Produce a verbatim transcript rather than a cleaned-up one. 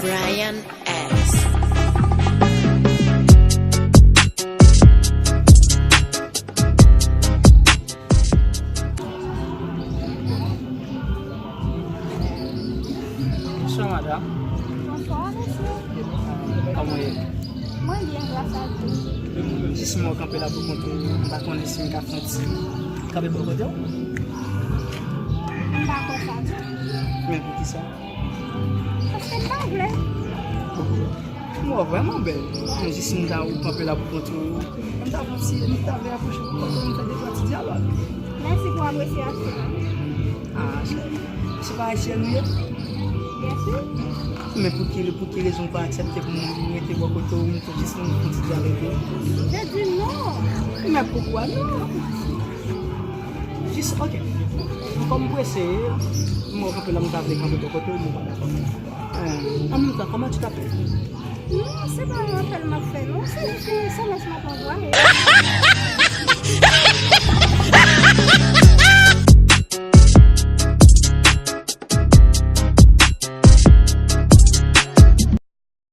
Brian X. Bonswa, madanm. Bonswa, mesye. Kòman w ye? Mwen byen, gras a Dye. Jis mwen kanpe la pou kont ou, m pa konnen si m ka fè yon ti kanpe bò kote w. M pa kwè sa tou. Men poukisa? Paske m pa vle. Mwen vrèman bèl. Mwen jis m ta ou kanpe la pou kont ou. M ta vle si m ta vle apwoche pou kont ou, m fè de twa ti dyalòg. Mèsi pou apresyasyon an. Ah, cheri. Se pa ayisyèn ou ye? Byen si. Men pou ki, pou ki rezon ou pa aksepte pou mwen rete bò kote ou, m te jis m fè ti dyalòg ou? Te di non. Men poukwa non? Jis, ok. Kòm m prese, m wè w kanpe la, m ta vle kanpe bò kote w, men w pa dakò. Eh, an menm tan, comment tu t'appelles? Non, se pa yon apèl m ap fè, non. Se jis yon S M S m ap anvoye.